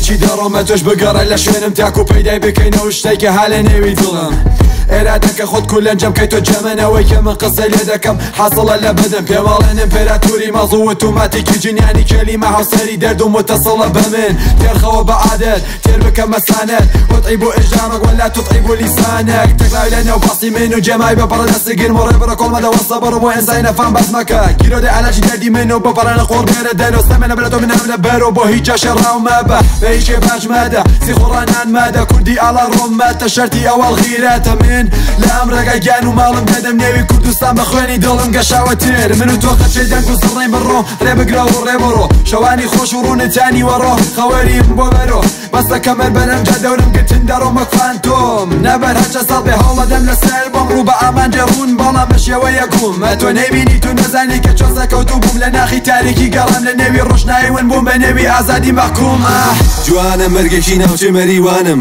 خەریکی دەڕۆمە تۆش بگەڕێ لە شوێنم تاکو پەیدای بکەینەوە شتێکە ها لە نێوی دڵم ئێرادەکە خۆت کولەن جەم کەی تۆ جەمەنەوەی کە من قسەی لێ دەکەم حاسڵە لە بەدەم پێماڵێن ئیمپراتوری مەزوو ئۆتۆماتیکی جنیانی کەلیمە هاوسەری دەرد و متصلە بە من تێرخەوە بە عادەت تێر بکە مەسانەت وتعیب إجرامك ولا تطعب لسانك تقرأ لنا وباصي منه جماعي ببرا دەستگیر مڕێ بڕە کۆڵمەدەوە سەبڕ بۆ ئینسای نەفام بەزمەکە گیرۆدە علاجی دەردی من و ببڕە لە قۆڕ بێرە دەرۆ سەمە لە بەرەتۆ من هەم لە بەرۆ بۆ هیچ جاشێ ڕاو مەبە بە هیچێ باج مەدە سیخوڕانان مەدە کوردی ئاڵا ڕۆم مەتە شەرتی ئەوەڵ غیرەتە من لە ئەم ڕێگا گیان و ماڵم دەدەم نێوی کوردستان بە خوێنی دڵم گەشاوەتر من و تۆ قەچەی دەنگ و زڕەی بڕۆ ڕێ بگرە و ڕێ بڕۆ شەوانی خۆش و ڕوونتانی وەڕۆ خەوەریم بۆ بەرۆ بەسە کەمەر بەرەم جا دەورم گرتن دەڕۆمە فانتۆم نەبەر هەرچە ساڵ بێ هەوڵەدەم لەسەر بۆم ڕوو بە ئامانجێ ڕوون بەڵام بە شێوەیەک بووم تۆ نەیبینی تو نەزانی کە چۆن سەرکەوتوو بووم لە ناخی تاریکی گەڕام لە نێوی ڕۆشنایی ون بووم بە نێوی ئازادی مەحکوم. جوانە مەرگێکی ناوچەی مەریوانم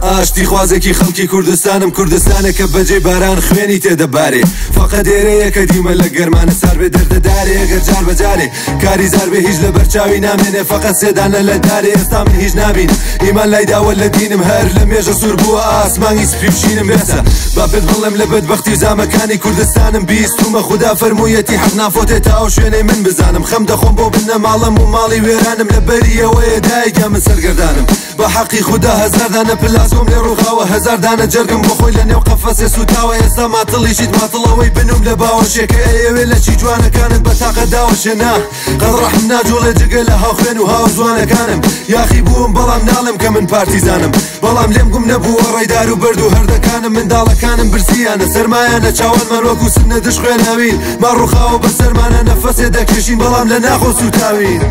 ئاشتی خوازێکی خەڵکی کوردستانم کوردستانێکە بەجێ باران خوێنی تێدەبارێ فەقەت ئێرەیە کە دیمە لە گەرمانە سار بێ دەردەدارێ ئەگەر جار بەجارێ کاری زار بێ هیچ لە بەرچاوی نامێنێ فەقەت سێدانە لە دارێ ئێستا من هیچ نابین ئیمان لای داوە لە دینم هەر لە مێژە سوور بووە ئاسمانی سپی و شینم بێسە با پێت بڵێم لە بەدبەختی زامەکانی کوردستانم بیستومە خودا فەرموویەتی حەق نافۆتێ تا ئەو شوێنەی من بزانم خەم دەخۆم بۆ بنەماڵەم و ماڵی وێرانم لە بەریەوەیە دایکە من سەرگەردانم بە حەقی خودا هەزار دانە پلاسۆم لێ ڕووخاوە هەزار دانە جەرگم بۆ خۆی لە نێو قەفەسێ سوتاوە ئێستا ماتڵیشیت ماتڵەوەی بنوم لە باوەشێکە ئەیەوێ لە چی جوانەکانت بە تاقە داوەشێ نا قەد ڕەحم ناجوڵێ جگە لە هاوخوێن و هاوزوانەکانم یاخی بووم بەڵام ناڵێم کە من پارتیزانم بەڵام لێم گوم نەبووە ڕێدار و بەرد و هەردەکانم منداڵەکانم برسیانە سەرمایانە چاوانمان وەکو سنە دش خوێناوین ما ڕووخاوە بە سەرمانە نەفەسێ دەکێشین بەڵام لە ناخۆ سوتاوین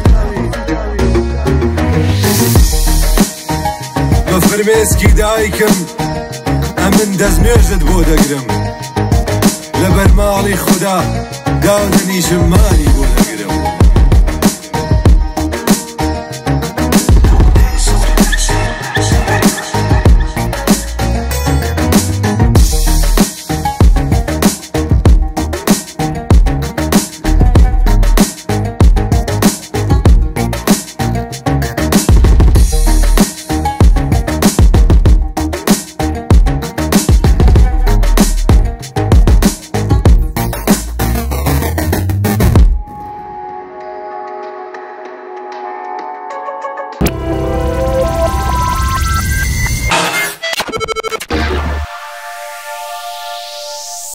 بە فرمێسکی دایکم ئەمن دەستنوێژت بۆ دەگرم لەبەر ماڵی خودا داودەنیشم مانی بۆ دەگرم.